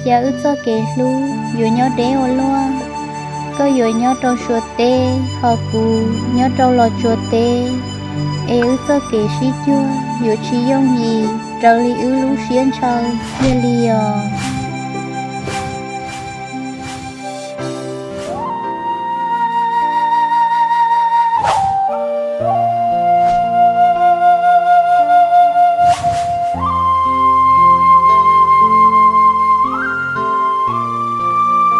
Tias wb txoj kev hlub yuav nyob deb ua luaj, koj yuav nyob rau Suav teb, ho kuv nyob rau Los Tsuas teb, es wb txoj kev sib cuag yuav tsis yooj yim raws li wb lub siab ntshaw kiag li os.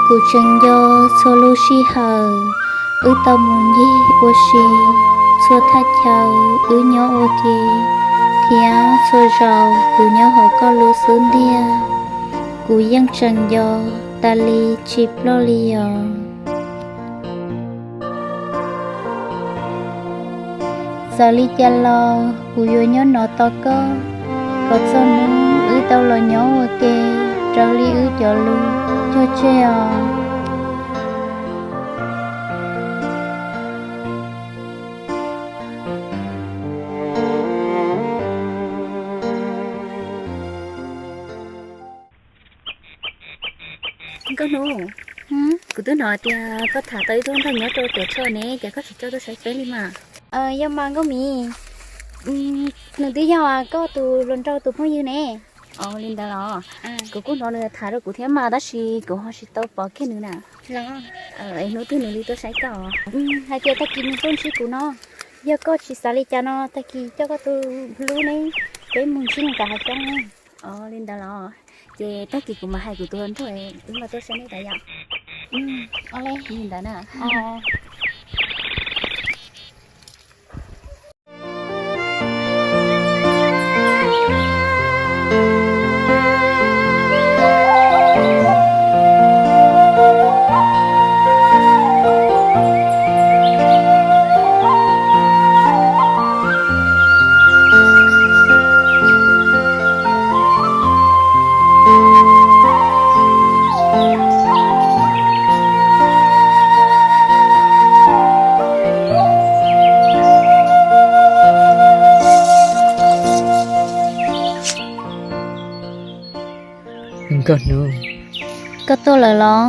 Kuv tseem nco txhua lub sij hawm wb tau mus ncig ua si, txhua thaj chaw wb nyob ua ke, thiab txhua zaus kuv nyob hauv koj lub xub ntiag, kuv yeej tseem nco tas li tsis ploj li os. Txawm li cas los kuv yuav nyob no tos koj, kom txog hnub wb tau los nyob ua ke raws li wb cov lus cog tseg os. Nkauj Hnub, kuv twb hnov tias koj tham tau ib tug nraug nyob rau Tuam Tshoj ne, cas koj tsis coj tuaj saib peb li mas? Yog mas Nkauj Mim, nws twb yog koj tus hluas nraug tus phooj ywg ne. Ua li ntawd los? Kuv kuj hnov nws tham rau kuv thiab mas tab sis kuv ho tsis tau pom kiag nws na. Es hnub twg nws li tuaj saib koj? Hais tias tag kis nws tuaj ntsib kuv no. Yog koj tsis xav li cas no tag kis coj koj tus hlub ne, peb mus ntsib nws tom hav xyoob ne. Ua li ntawd los? Ces tag kis kuv mam hais kuv tus hluas nraug wb mam tuaj saib nej tas yom. Li ntawd na. Nkauj Hnub. Koj tuaj lawm los?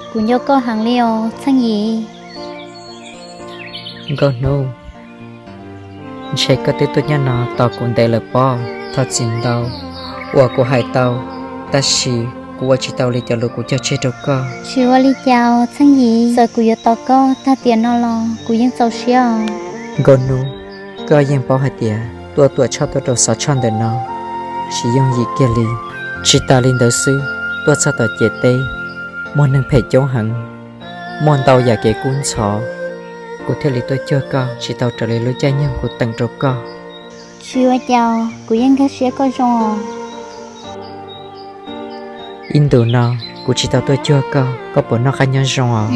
Kuv nco koj heev li os Txheej Yim. Nkauj Hnub, ntshe koj twb tuaj nyob no tos kuv ntev lawm pob. Thov txim ntau uas kuv hais tau, tab sis kuv ua tsis tau li cov lus kuv cog tseg rau koj. Tsis ua li cas os Txheej Yim, txawm kuv yuav tos koj tag tiam no los kuv yeej txaus siab os. Nkauj Hnub, koj yeej paub hais tias tuaj Tuam Tshoj tuaj rau Xov Tshoj ntawm no tsis yooj yim kiag li. Tsis tas li ntawd xwb, tuaj txog tom ciam teb muaj neeg phem coob heev, muaj ntau yam kev kub ntxhov, kuv thiaj li tuaj cuag koj tsis tau raws li lub caij nyoog kuv teem rau koj. Tsis ua cas, kuv yeej nkag siab koj zoo os. Ib ntus no kuv tsis tau tuaj cuag koj, koj puas noj qab nyob zoo os?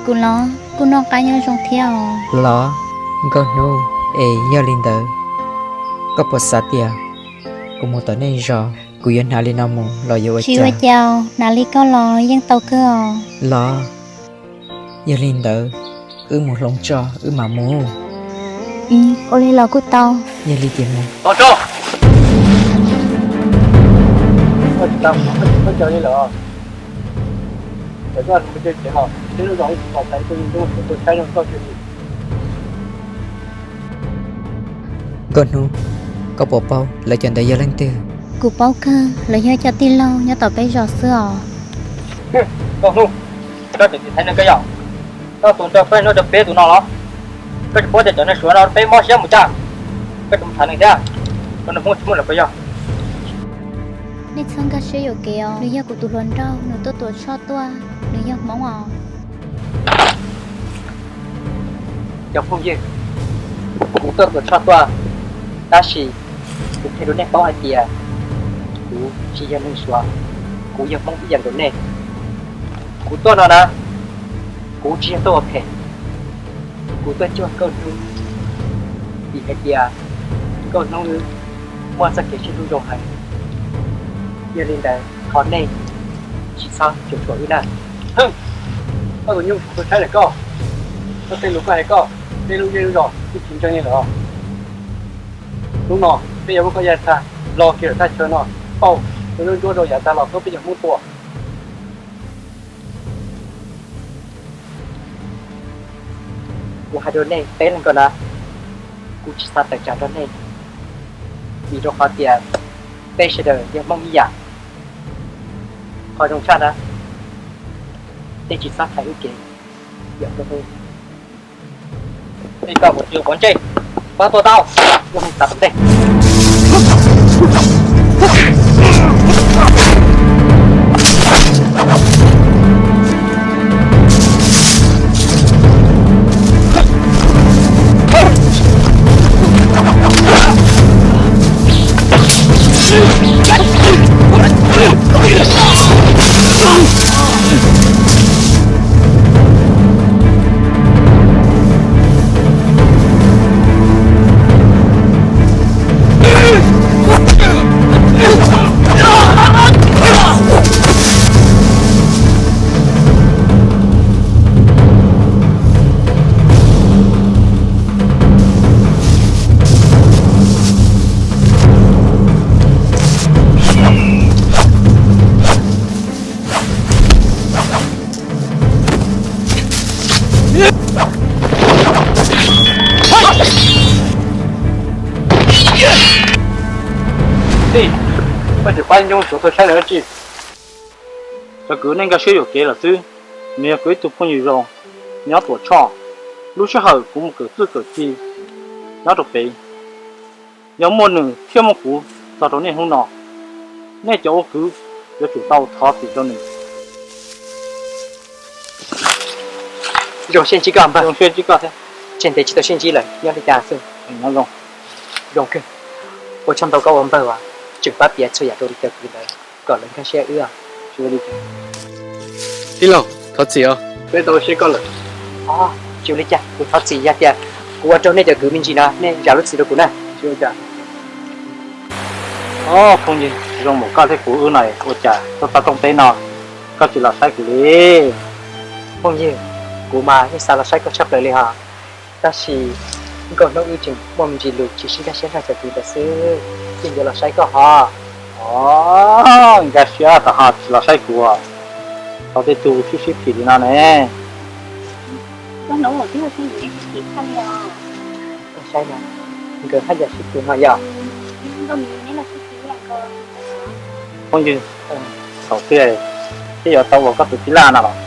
Kuv los kuj noj qab nyob zoo thiab os. Los, Nkauj Hnub, es yog li ntawd koj puas xav tias kuv mus tom nej zos kuv yuav hnav li no mus los yuav ua cas? Tsis ua cas, hnav li koj los yeej tau kawg os. Los, yog li ntawd wb mus hloov tso wb mam mus. Ua li los kuj tau. Yog li ces mus. Nkauj Hnub, koj puas paub lawv cov ntawd yog leej twg? Kuv paub kawg, lawv yog cov tij laug nyob tom peb zos xwb os. Nkauj Hnub, koj tseem tiv thaiv neeg koj yog? Koj tus nrog koj nyob rau peb tus no los? Koj tsis paub tias cov neeg Suav no peb mob siab mus cas? Koj tsis mus tham nws thiab, koj nws Hmoob tsis muaj los koj yog. Nej txhob nkag siab yuam kev os, nws yog kuv tus hluas nraug, nws tuaj Tuam Tshoj tuaj, nws yog Hmoob os. Cov phooj ywg, kuv tuaj Tuam Tshoj tuaj, tab sis kuv qhia rau nej paub hais tias kuv tsis yog neeg Suav, kuv yog Hmoob ib yam nkaus nej. Kuv tuaj no na, kuv tsis yog tuaj ua phem, kuv tuaj cuag Nkauj Hnub, vim hais tias Nkauj Hnub wb muaj txoj kev sib hlub zoo heev. Yog li ntawd thov nej tsis txhob cuam tshuam wb na. Koj tus nyuj, koj saib lawm koj, koj tej lus koj hais koj, peb lub zej lub zos twb tsis ntseeg li lawm. Hnub no peb yuav muab koj yav tag los kiag lawm thaj chaw no, pauj tus ntsuab rau yav tag los tuaj peb cov Hmoob tua. Kuv hais rau nej peb leeg ko na, kuv tsis xav tawm tsam rau nej, vim rau qhov tias peb sawv daws yog Hmoob ib yam. Qhov zoo tshaj na, nej tsis txhob thaiv wb kev. Yog koj mus twg pov ntsej, pab tuaj tau, ua neeg xav tom ntej. Tij, koj tsis pab Ncoob Suav tuaj saib lawv dab tsi? Cov kwv nej nkag siab yuam kev lawm xwb. Nws yog kuv ib tug phooj ywg zoo nyob Tuam Tshoj. Lub sij hawm kuv mus kawm txuj kawm ci nyob rau pem, yog muaj nws thiab muaj kuv txog rau niaj hnub no, nej cov ua kwv yuav tsum tau thov txim rau nws. Zoo siab ntsib koj npawg. Zoo siab ntsib koj thiab. Tseg ntev tsis tau sib ntsib lawm, nyob li cas xwb? Nyob zoo. Zoo kawg. Ua tsaug ntau koj ua npawg as, tseem pab piav txhua yam rau li cov kwv ntawd kom lawv nkag siab wb. Tij laug, thov txim os. Peb tau siab koj lawm. Tsis ua li cas, kuv thov txim yog tias kuv ua rau nej cov kwv me ntsis no, nej zam lub txim rau kuv na. Tsis ua cas. Ob phooj ywg zoo npaum koj thiab kuv wb no ua cas tuaj txog rooj teb no koj tsis los saib kuv li? Phooj ywg, kuv mas yeej xav los saib koj tshaj plaws li hos, tab sis nkauj hnub wb tseem muaj me ntsis lus tsis sib nkag siab nrog cov kwv ntawd xwb, yeej yuav los saib koj hos. Os, nkag siab tas ho tsis los saib kuv, tau tej tug sib sib phim li no ne. Koj saib na, nkawd haj yam sib phim no yog. Phooj ywg, thaum twg thiaj yuav tau ua koj tus tij laug no los?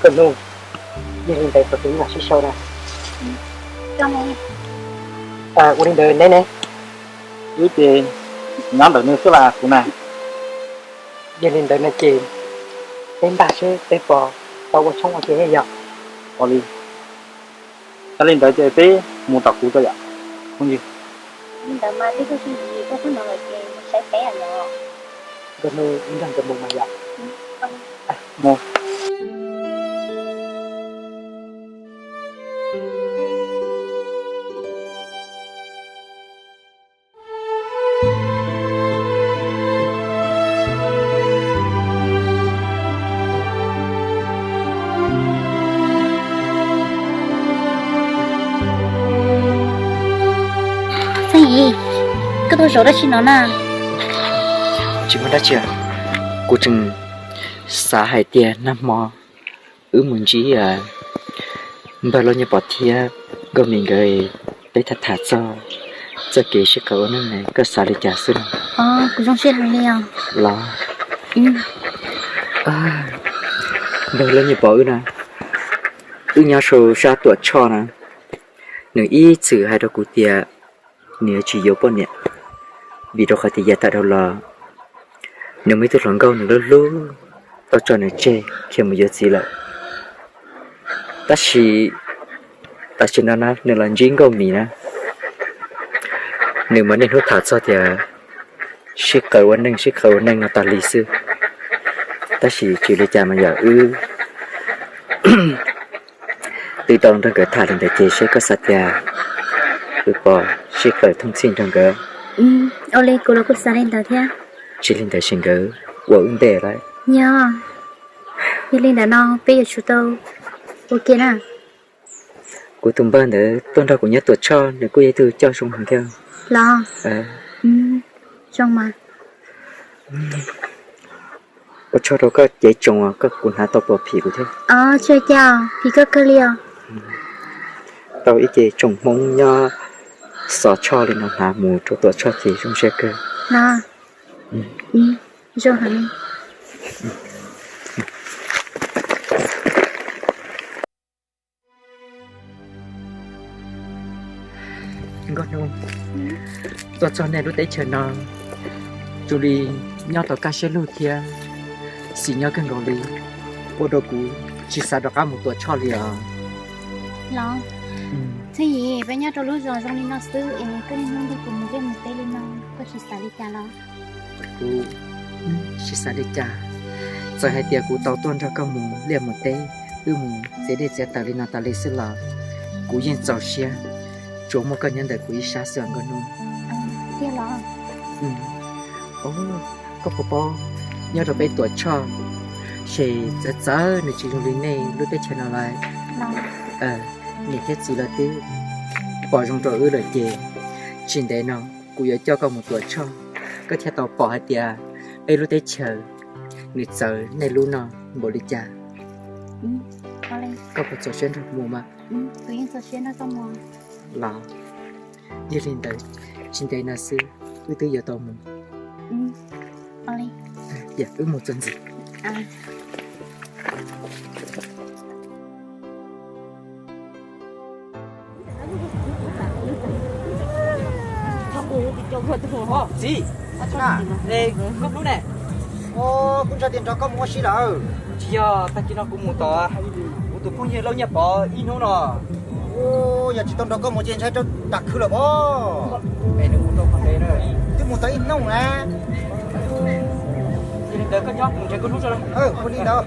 Koj nug, yog li ntawd thaum twg mam sib sau na. Ua li ntawd neb ne, wb ces nyob ntawm nws xwb las kuv na. Yog li ntawd no ces peb npaj seb peb puas tau ua tshoob ua ke yog? Ua li, yog li ntawd ces peb mus tom kuv tso yom. Phooj ywg, li ntawd mas twb tuaj txog ntawm no lawm ces mus saib peb os. Nkauj hnub wb nrog nkawd mus mas yom. Mus. Xeeb Yim, koj tuaj zaum dab tsi no na? Tsis muaj dab tsi, kuv tseem xav hais tias nag hmo wb mus ntsib npawg Lauj Nyiaj Pov thiab Nkauj Mim nkawd, peb tham tham txog txoj kev sib qawm ua neej ne, koj xav li cas xwb no? Kuv zoo siab heev li os. Los, npawg Lauj Nyiaj Pov wb na, wb nyob saum sab Tuam Tshoj na, nws ib txwm hais rau kuv tias nws yuav tsis yuav poj niam, vim rau qhov tias yav tag dhau los nws muaj ib tug hluas nkauj nws hlub hlub, tau tso nws tseg khiav mus yuav txiv lawm. Tab sis tam sim no na nws los ntsib Nkauj Mim na, nws mas niaj hnub tham txog tias sib qawm ua neej sib qawm ua neej no tas li xwb. Tab sis tsis li cas mas yog wb twb tau nrog nkawd tham li ntawd ces seb koj xav tias wb puas sib qawm thooj txhij nrog nkawd. Ua li kuv los kuj xav li ntawd thiab. Tsis li ntawd ces nkawd ua wb ntej lawm. Yog, yog li ntawd no peb yuav tsum tau ua ke na. Kuv tus npawg ntawd tuaj nrog kuv nyob Tuam Tshoj, nws kuj yog ib tug coj zoo heev thiab. Los, zoo mas. Ua tsaug rau koj cev tsoom uas koj kuv hnav tau pom phim kuv thiab. Tsis ua cas, phim koj kawg li os. Tau ib ce tsoom Hmoob nyob Xov Tshoj li no hnav mus rau Tuam Tshoj ces zoo siab kawg. Nkauj Hnub, tuaj txog nej lub teb chaws no, zoo li nyob tau kaj siab lug thiab xis nyob kawg nkaus li, ua rau kuv tsis xav rov qab mus Tuam Tshoj li os. Los, Txhiaj Yim, peb nyob rau lub zos zoo li no xwb es koj niaj hnub nrog kuv mus liaj mus teb li no, koj tsis xav li cas los? Kuv tsis xav li cas. Txawm hais tias kuv tau tuaj nrog koj mus liaj mus teb, wb mus txiav dej txiav taws li no tas li xwb los kuv yeej txaus siab, tsuas muaj koj nyob ntawm kuv ib sab xwb os Nkauj Hnub. Tiag los? Koj puas paub, nyob rau peb Tuam Tshoj ces txawv txawv, nws tsis zoo li nej lub teb chaws no lawm. Niam thiab txiv lawv twb pom zoo rau wb lawm ces tsis ntev no kuv yuav coj koj mus Tuam Tshoj, koj thiaj tau pom hais tias peb lub teb chaws nws txawv nej lub no npaum li cas. Koj puas txaus siab nrog kuv mus mas? Los, yog li ntawd, tsis ntev no xwb wb twb yuav tau mus. Wb mus txuas ntxiv. Txiv, Nkauj Hnub ne, kuv ntshai tias nrog koj mus ua si lawm. Tsis yog, tag kis no kuv mus tom kuv tus phooj ywg Lauj Nyiaj Pov ib hnub no. Yog tsis tau nrog koj mus ces ntshai rau tam khw lawm pob. Twb mus tau ib hnub na. Yog li ntawd koj nyob kuv nrhiav Nkauj Hnub tso. Ua li ntawd.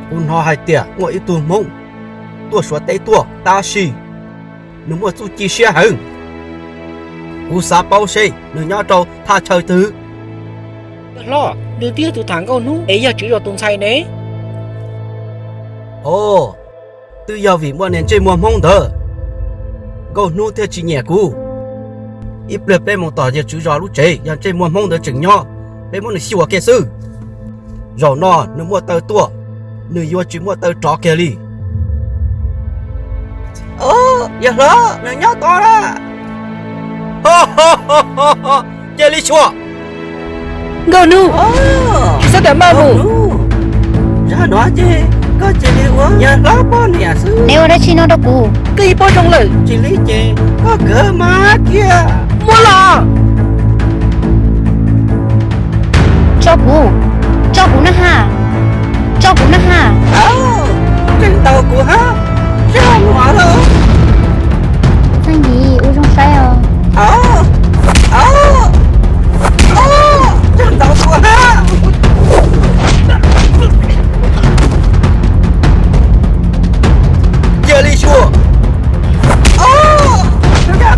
Kuv hnov hais tias muaj ib tug Hmoob tuaj Suav teb tuaj tab sis nws muaj txuj ci siab heev. Kuv xav paub seb nws nyob rau thaj chaw twg. Hlob, nws twb yog tus tham Nkauj Hnub es yog tswv zos tus ntxhais ne. Os, twb yog vim muaj niag ntsej muag Hmoob ntawd, Nkauj Hnub thiaj tsis nyiam kuv. Ib pliag peb mus tom yawg tswv zos lub tsev, yog ntsej muag Hmoob ntawd tseem nyob, peb muab nws xyuas kiag xwb. Zaum no nws muaj taw tuaj, nws yuav tsis muaj taw rov kiag li. Yawg hlob, nws nyob tod na. Cia li xyuas. Nkauj Hnub, tsis txhob tam maj mus. Zaj no ces koj cia li ua yawg hlob poj niam xwb. Neb ua dab tsi no rau kuv? Koj ib pob zoo lawm. Tsis li ces koj kawg mas kiag. Muab los. Tso kuv, tso kuv na ha, tso kuv na ha. Tseem ntaus kuv hab, zaj no lawm. Txheej Yim, ua zoo saib os. Tseem ntaus kuv hab. Cia li xyuas.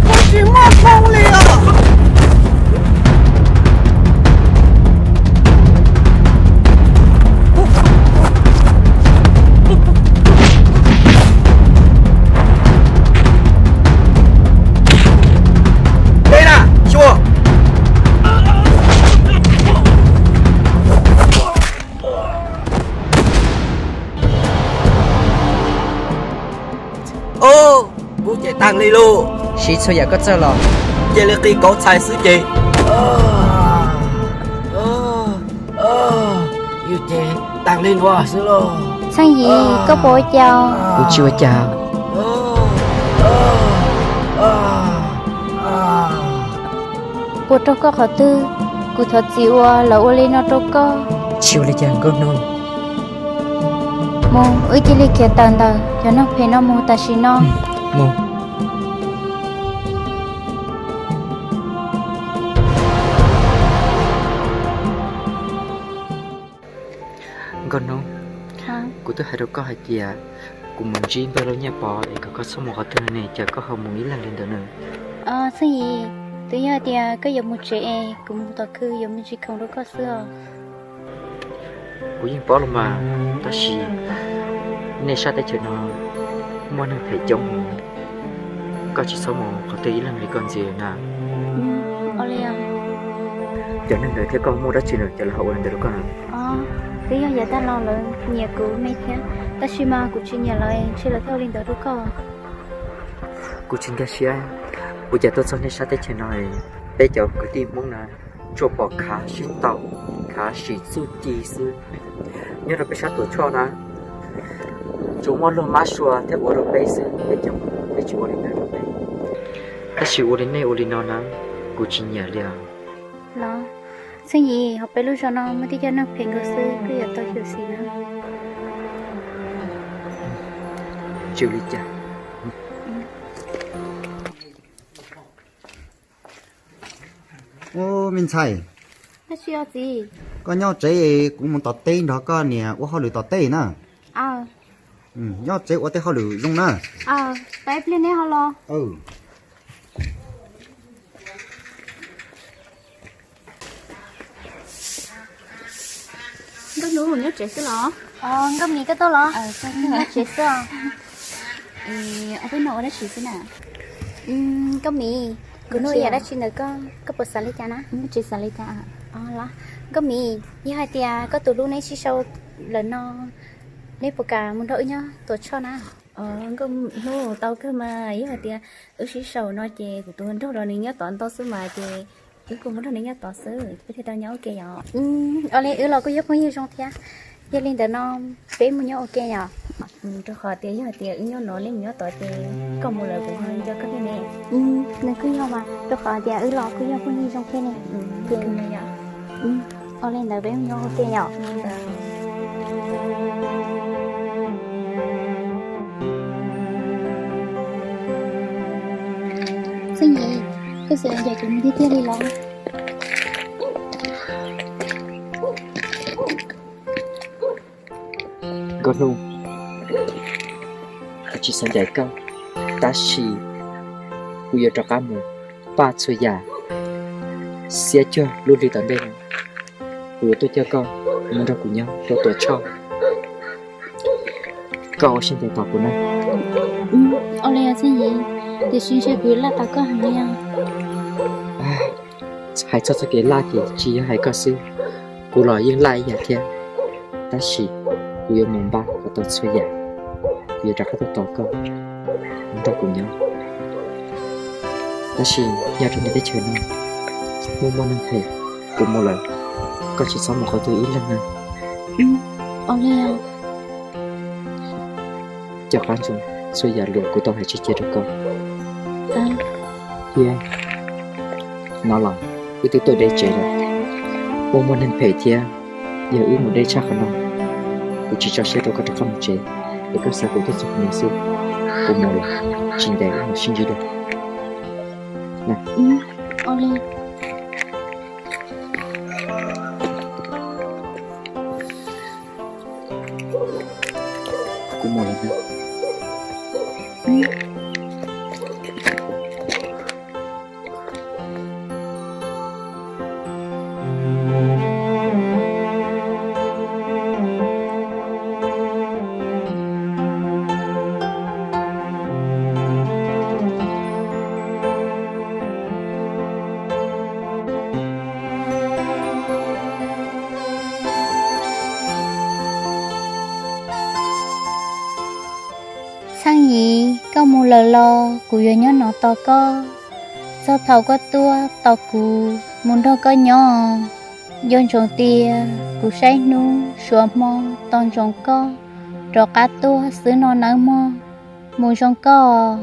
Kuv tsis muaj hmoo li os. Dej na, xyuas. Kuv ces tag li lauj. Siv txhua yam koj txawj los. Cia li qi kauv txhais xwb ces. Yus ces tag li no xwb lauj. Txheej Yim, koj puas ua cas? Kuv tsis ua cas. Puas raug koj qhov twg? Kuv thov txim uas lawv ua li no rau koj. Tsis ua li cas Nkauj Hnub. Mus, wb cia li khiav tawm ntawm cov neeg phem no mus tam sim no. Mus. Nkauj Hnub, kuv twb hais rau koj hais tias kuv mus ntsib npawg Lauj Nyiaj Pov es kom koj txhob mus qhov twg ne, cas koj ho mus ib leeg li ntawd na? Txheej Yim, twb yog tias koj yuav mus tsev es kuv mus tom khw yuav me ntsis khoom rau koj xwb os. Kuv yeej paub los mas, tab sis nej sab teb chaws no muaj neeg phem coob heev, koj tsis txhob mus qhov twg ib leeg li koj ntxiv na. Ua li os. Cov neeg ntawd thiab koj muaj dab tsi lawm, cov lawv ho ua li ntawd rau koj na? Twb yog yav tag los lawv nyiam kuv me thiab, tab sis mas kuv tsis nyiam lawv, ntshe lawv thiaj ua li ntawd rau koj. Kuv tsis nkag siab, ua cas tuaj txog nej sab teb chaws no, peb cov kwv tij Hmoob na, tsuas pom khav sib ntaus, khav sim txuj ci xwb. Nyob rau peb sab Tuam Tshoj na, tsuas muaj luag mab sua thiab ua rau peb xwb, peb cov, peb tsis ua li ntawd rau peb. Tab sis ua li nej ua li no na, kuv tsis nyiam li os. Los, Xeeb Yim, hauv peb lub zos no muaj tib co neeg phem nkaus xwb, koj yuav tau xyuam xim na. Tsis ua li cas. Ub, me ntxhais, koj nyob tsev, kuv mus tom teb nrog koj niam ua hauj lwm tom teb na. Nyob tsev ua tej hauj lwm zoo na. Nkauj Hnub, nyob tsev xwb los? Nkauj Mim, koj tuaj los? Nyob tsev xwb os. Ob peb no ua dab tsi xwb na? Nkauj Mim, kuv nug ib yam dab tsi ntawm koj, koj puas xav li cas na? Tsis xav li cas. Nkauj Mim, yog hais tias koj tus hlub neb sib sau lawm no, neb puas kam mus nrog wb nyob Tuam Tshoj na? Nkauj Hnub, tau kawg mas, yog hais tias wb sib sau no ces kuv tus nraug los nws nyob tod ntau xwb mas ces wb kuj mus nrog nws nyob tod xwb, peb thiaj tau nyob ua ke yom. Ua li wb los kuj yog phooj ywg zoo thiab, yog li ntawd no peb mus nyob ua ke yom. Rau qhov tias yog hais tias wb nyob no neb mus nyob tod ces koj mus lawm kuv ho nco koj thiab ne. Nws kuj yog mas, rau qhov tias wb los kuj yog phooj ywg zoo thiab ne. Ua li ntawd peb mus nyob ua ke yom. Xeeb Yim, koj xav ncaim kuv mus tiag tiag li los? Nkauj Hnub, kuv tsis xav ncaim koj, tab sis kuv yuav rov qab mus pab txhua yam xiab cuag lub hli tom ntej no. Kuv yuav tuaj coj koj mus nrog kuv nyob rau Tuam Tshoj. Koj ua siab ntev tos kuv na. Ua li os Xeeb Yim, tiam sis ntshe kuv yuav laj tos koj heev li os. Hais txog txoj kev laj ces tsis yog hais koj xwb, kuv los yeej laj ib yam thiab. Tab sis kuv yuav mus npaj kom tau txhua yam, kuv yuav rov qab tuaj tos koj nrog kuv nyob. Tab sis nyob rau nej teb chaws no muaj muaj neeg phem, kuv mus lawm, koj tsis txhob mus qhov twg ib leeg na. Coj qab ntsoov txhua yam lus kuv tau hais tseg cia rau koj. Thiab no los wb twb tuaj deb tsev lawm, muaj muaj neeg phem thiab, yog wb mus deb tshaj qhov no, kuv tsis tso siab rau koj rov qab mus tsev, es koj xav kuv tuaj txog qhov no xwb. Kuv mus lawm, tsis ntev wb mam sib ntsib dua. Kuv mus lawm na. Xeeb Yim, koj mus lawm los kuv yuav nyob no tos koj. Txog thaum koj tuaj tos kuv mus nrog koj nyob. Nco ntsoov tias kuv saib hnub suav hmo tos ntsoov koj rov qab tuaj xwb no nawb mog. Mus zoo koj.